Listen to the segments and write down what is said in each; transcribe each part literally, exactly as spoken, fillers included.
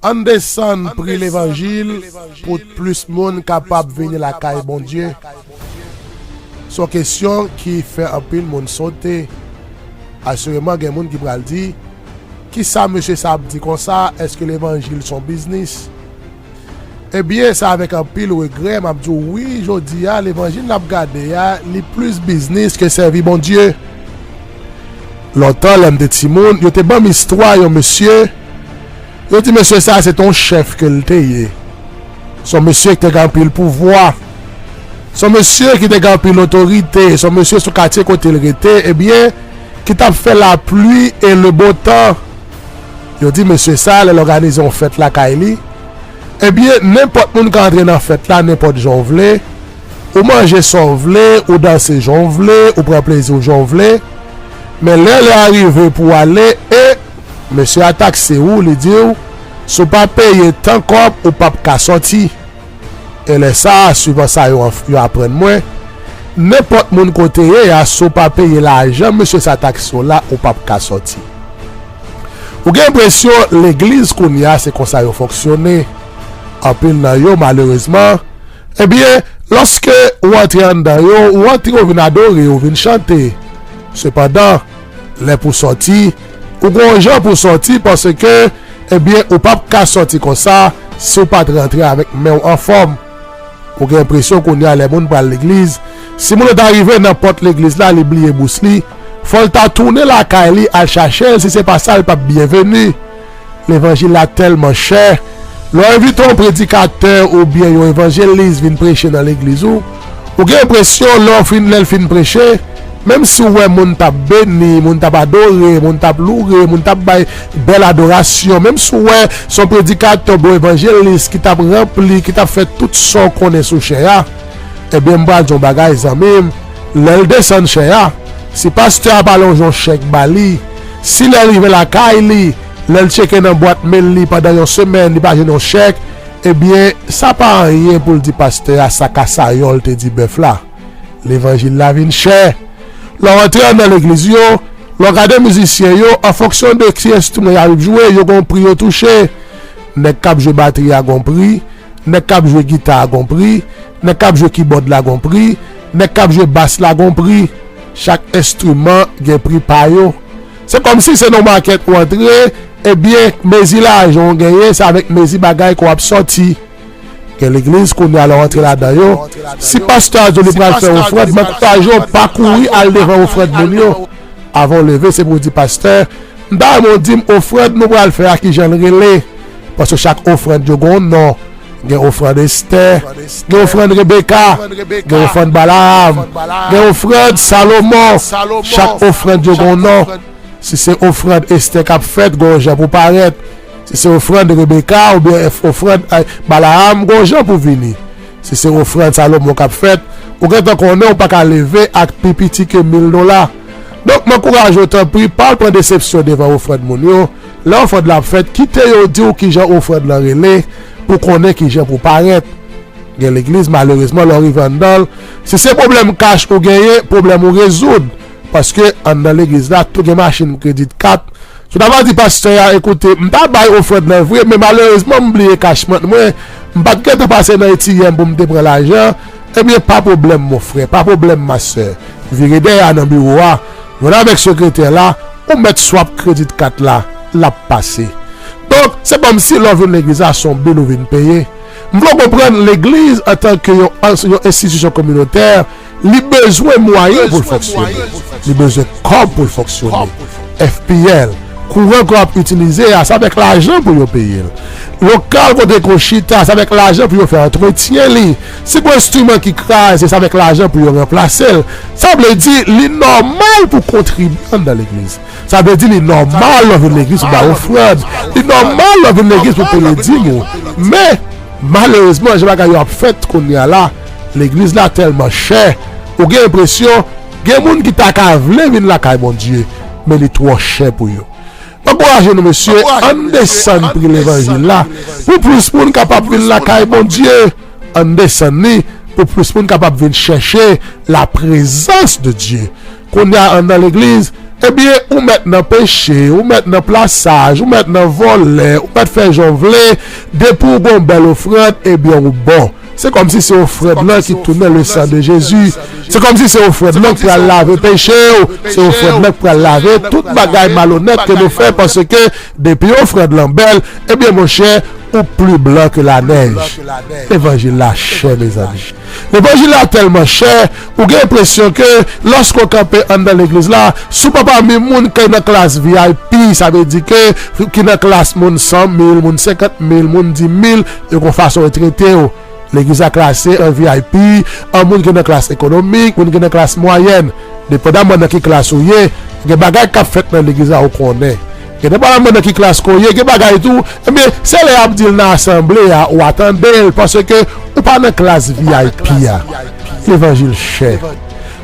Ann desann pri levanjil pou plis moun kapab vini lakay Bondye. Se yon kesyon ki fè anpil moun sote. Asireman, gen moun ki pral di, "Kisa mesye sa ap di konsa? Èske levanjil se yon biznis?" Ebyen, se avèk anpil regrè m ap di w wi, jodi a, levanjil n ap gade a, li plis biznis ke sèvi Bondye. Lontan, lè m te timoun, yo te ban m istwa yon mesye. Yo di mesye sa a se te yon chèf ke l te ye. Se yon mesye ki te gen anpil pouvwa. Se yon mesye ki te gen anpil otorite. Se yon mesye sou katye kote l rete, ebyen, ki t ap fè lapli e le bon tan. Yo di mesye sa a, lè l òganize yon fèt lakay li, ebyen, nenpòt moun ka antre nan fèt la, nenpòt jan w vle. Ou manje sa w vle, ou danse jan w vle, ou pran plezi w jan w vle. Men lè lè a rive pou w ale, e mesye a takse w, li di w, si w pa peye tan kòb, ou p ap ka sòti. E lè sa a, swivan sa yo, yo aprann mwen, nenpòt moun kote ye a, si w pa peye lajan mesye sa takse w la, ou p ap ka sòti. Ou gen enpresyon legliz kounye a se konsa yo fonksyone. Anpil nan yo, malerezman, ebyen, lòske ou antre anndan yo, ou antre, ou vin adore, ou vin chante. Sepandan, lè pou sòti, ou gon jan pou sòti paske, ebyen, ou p ap ka sòti konsa si w pa t rantre avèk men w anfòm. Ou gen enpresyon kounye a lè moun pral legliz, si moun nan ta rive nan pòt legliz la, li bliye bous li, fò l ta tounen lakay li al chache l, si se pa sa, l p ap byenveni. Levanjil la tèlman chè. Lè w envite yon predikatè oubyen yon evanjelis vin preche nan legliz ou, ou gen enpresyon lè w fin, lè l fin preche, menm si w wè moun t ap beni, moun t ap adore, moun t ap loure, moun t ap bay bèl adorasyon, menm si w wè se yon predikatè oubyen yon evanjelis ki t ap ranpli, ki t ap fè tout sa w konnen sou chè a, ebyen, m pral di w yon bagay, zanmi m, lè l desann chè a, si pastè a pa lonje yon chèk ba li, si lè l rive lakay li, lè l tcheke nan bwat mel li pandan yon semèn, li pa jwenn yon chèk, ebyen, sa pa anyen pou l di pastè a sa kasayòl te di bèf la. Levanjil la vin chè. Lè w antre anndan legliz yo, lè w gade mizisyen yo, an fonksyon de ki enstriman y ap jwe, yo gon pri yo touche. Nèg k ap jwe batri a gon pri, nèg k ap jwe gita a gon pri, nèg k ap jwe kibòd la gon pri, nèg k ap jwe bas la gon pri. Chak enstriman gen pri pa yo. Se kòmsi se nan makèt ou antre, ebyen, mezi lajan w genyen, se avèk mezi bagay ke w ap sòti. Gen legliz kounye a lè w antre ladan yo, si pastè a di w li pral fè ofrann, m ankouraje w pa kouri al devan ofrann moun yo. Avan w leve, se pou w di pastè, m ta renmen w di m ofrann nou pral fè a kijan l rele. Paske chak ofrann yo gen yon non. Gen ofrann Estè, gen ofrann Rebeka, gen ofrann Balaam, gen ofrann Salomon. Chak ofrann yo gen yon non. Si se ofrann Estè k ap fèt, gon jan pou parèt. Si se ofrann Rebeka oubyen ofrann, eh, Balaam, gon jan pou vini. Si se ofrann Salomon k ap fèt, ou gentan konnen ou pa ka leve ak pi piti ke mil dola. Donk, m ankouraje w, tanpri, pa al pran desepsyon devan ofrann moun yo. Lè ofrann la ap fèt, kite yo di w kijan ofrann lan rele, pou konnen kijan pou parèt. Gen legliz, malerezman, lè w rive anndan l, si se pwoblèm kach ou genyen, pwoblèm ou rezoud. Paske anndan legliz la, tou gen machin kredit kat. Si w ta va di pastè a, "Ekoute, m ta bay ofrann nan vre, men malerezman, m bliye kach mant mwen, m pa t gentan pase nan ATM pou m te pran lajan," ebyen, pa pwoblèm, mon frè, pa pwoblèm, ma sè. Vire dèyè a nan biwo a, jwenn avèk sekretè la, ou mèt swap kredit kat la, l ap pase. Donk, se kòmsi lè w vin legliz la, se yon bil ou vin peye. M vle w konprann legliz antanke yon, yon enstitisyon kominotè, li bezwen mwayen pou l fonksyone. Li bezwen kòb pou l fonksyone. F P L, kouran ke w ap itilize a, se avèk lajan pou yo peye l. Lokal kote ke w chita, se avèk lajan pou yo fè antretyen li. Si gen enstriman ki kraze, se avèk lajan pou yo ranplase l. Sa vle di, li nòmal pou kontribye anndan legliz. Sa vle di li nòmal lè w vin legliz pou bay ofrann. Li nòmal lè w vin legliz pou peye dim ou. Men, malerezman, jan bagay yo ap fèt kounye a la, legliz la tèlman chè, ou gen enpresyon, gen moun ki ta ka vle vin lakay Bondye, men li twò chè pou yo. M ankouraje nou, mesye, ann desann pri levanjil la, pou plis moun kapab vin lakay Bondye. Ann desann li, pou plis moun kapab vin chèche la présence de Dieu. Kounye a anndan legliz, ebyen, ou mèt nan peche, ou mèt nan plasaj, ou mèt nan vòlè, ou mèt fè jan w vle, depi w gen yon bèl ofrann, ebyen, ou bon. Se kòmsi se ofrann nan ki tounen le sang de Jésus. Se kòmsi se ofrann nan k pral lave peche w, se ofrann nan k pral lave tout bagay malonèt ke nou fè, paske depi ofrann lan bèl, ebyen, monchè, ou pli blan ke lanèj. Levanjil la chè, mezanmi. Levanjil la tèlman chè, ou gen enpresyon ke lòske w kanpe anndan legliz la, si w pa pami moun ki nan klas V I P, sa vle di ke ki nan klas moun san mil, moun senkant mil, moun di mil, yo gon fason yo trete w. Legliz la klase an V I P, an moun ki nan klas ekonomik, moun ki nan klas mwayèn. Depandaman nan ki klas ou ye, gen bagay k ap fèt nan legliz la ou konnen. Gen depandaman nan ki klas ke w ye, gen bagay tou, ebyen, se lè y ap di l nan asanble a, ou a tande l, paske ou pa nan klas V I P a. Levanjil chè.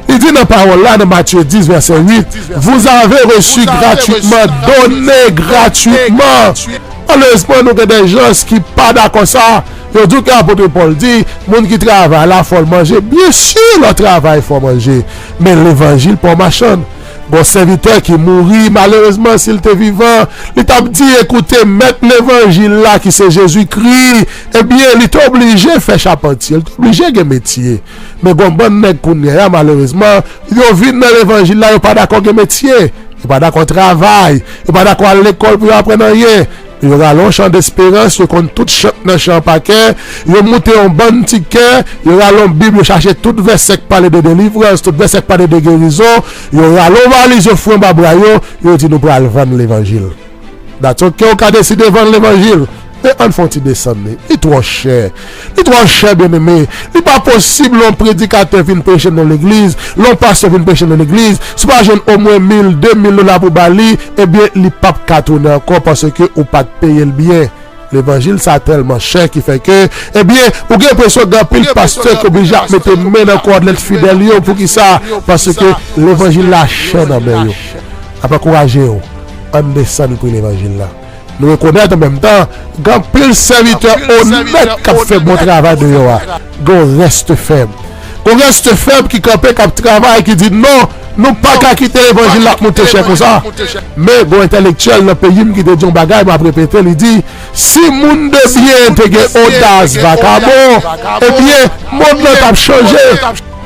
Li di nan pawòl la, nan Matye dis, vèsè uit, vous avez reçu gratuitement, donnez gratuitement. Malerezman, nou gen de jans ki pa dakò sa. Yo di w ke apot Pòl di, moun ki travay la, fò l manje. Byen si, lè w travay, fò w manje. Men levanjil pa w machann. Gon sèvitè ki mouri, malerezman, si l te vivan, li t ap di, ekoute, mèt levanjil la, ki se Jezikri, ebyen, li te oblije fè chapantye, li te oblije gen metye. Men gon bann nèg kounye a, malerezman, yo vin nan levanjil la, yo pa dakò gen metye. Yo pa dakò travay. Yo pa dakò al lekòl pou yo aprann anyen. Yo rale yon chan desperans, yo konn tout chant nan chan an pa kè. Yo moute yon bann tikè, yo rale yon bib, yo chache tout vèsè k pale de delivrans, tout vèsè k pale de gerizon. Yo rale yon valiz, yo foure anba bra yo, yo di nou pral vann levanjil. That's ok, ou ka deside vann levanjil. Men ann fè yon ti desann li. Li twò chè. Li twò chè, byeneme. Li pa posib lè yon predikatè vin preche nan legliz, lè yon pastè vin preche nan legliz, si w pa jwenn omwen mil, de mil dola pou ba li, ebyen, li p ap ka tounen ankò paske ou pa t peye l byen. Levanjil sa tèlman chè ki fè ke, ebyen, ou gen enpresyon gen anpil pastè ki oblije ap mete men nan kòdlèt fidèl yo. Poukisa? Paske levanjil la chè nan men yo. Ap ankouraje w, ann desann pri levanjil la. Nou rekonèt an menm tan, gen anpil sèvitè onèt k ap fè bon travay deyò a. Gen yon rèste fèb. Gen yon rèste fèb ki kanpe, k ap travay, ki di non, nou pa ka kite levanjil la ap moute chè konsa. Men gen yon entèlektyèl nan peyi m ki te di yon bagay, m ap repete, li di, si moun de byen te gen odas vakabon, ebyen, mond lan t ap chanje.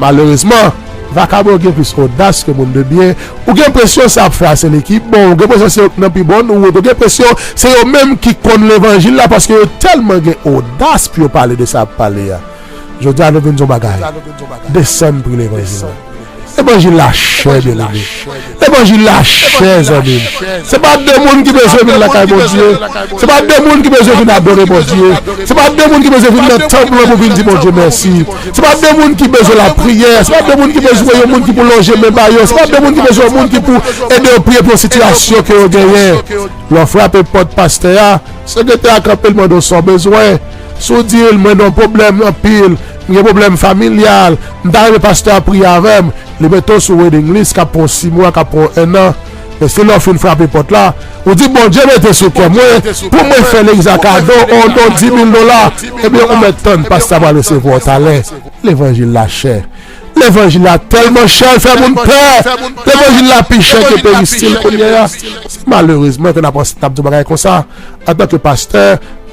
Malerezman, vakabon gen plis odas ke moun de byen. Ou gen enpresyon sa ap fè a se li ki bon. Ou gen enpresyon se yo k nan pi bon wout. Ou gen enpresyon se yo menm ki konn levanjil la paske yo tèlman gen odas pou yo pale de sa y ap pale a. Jodi a, nou vin di yon bagay. Desann pri levanjil la. Levanjil la chè, byeneme. Levanjil la chè, zanmi m. Se pa de moun ki bezwen vin lakay Bondye. Se pa de moun ki bezwen vin adore Bondye. Se pa de moun ki bezwen vin nan tanp lan pou vin di Bondye mèsi. Se pa de moun ki bezwen lapriyè. Se pa de moun ki bezwen yon moun ki pou lonje men ba yo. Se pa de moun ki bezwen yon moun ki pou ede yo priye pou yon sitiyasyon ke yo genyen. Lè w frape pòt pastè a, sekretè a kanpe, l mande w sa w bezwen. Si w di l, mwen gen yon pwoblèm anpil, m gen pwoblèm familyal, m ta renmen pastè a priye avè m, li mete w sou waiting list k ap pran w sis mwa, k ap pran w ennan. Men si lè w fin frape pòt la, ou di, Bondye mete sou kè mwen pou mwen fè legliz la kado yon don di mil dola, ebyen, ou mèt tann pastè a pral resevwa w talè. Levanjil la chè. Levanjil la tèlman chè, l fè moun pè. Levanjil la pi chè ke peristil kounye a. Se malerezman ke n ap, n ap di yon bagay konsa. Antanke pastè,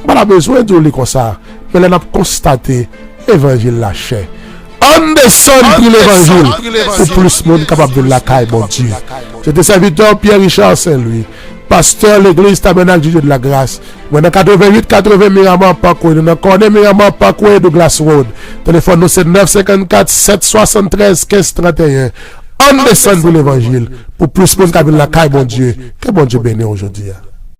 m pa ta bezwen di w li konsa. Men lè n ap konstate, levanjil la chè. Ann desann pri levanjil pou plis moun kapab vin lakay Bondye. Se te sèvitè w Pierre Richard Saint Louis, pastè legliz Tabènak du Dieu de la Grâce. Mwen nan katrevenn uit katreven Miramar Parkway, nou nan kòne Miramar Parkway, Douglas Road. Telefòn nou se nèf senkannkat sèt swasanntrèz kenz tranteyen. Ann desann pou levanjil, pou plis moun ka vin lakay Bondye. Ke Bondye beni w jodi a.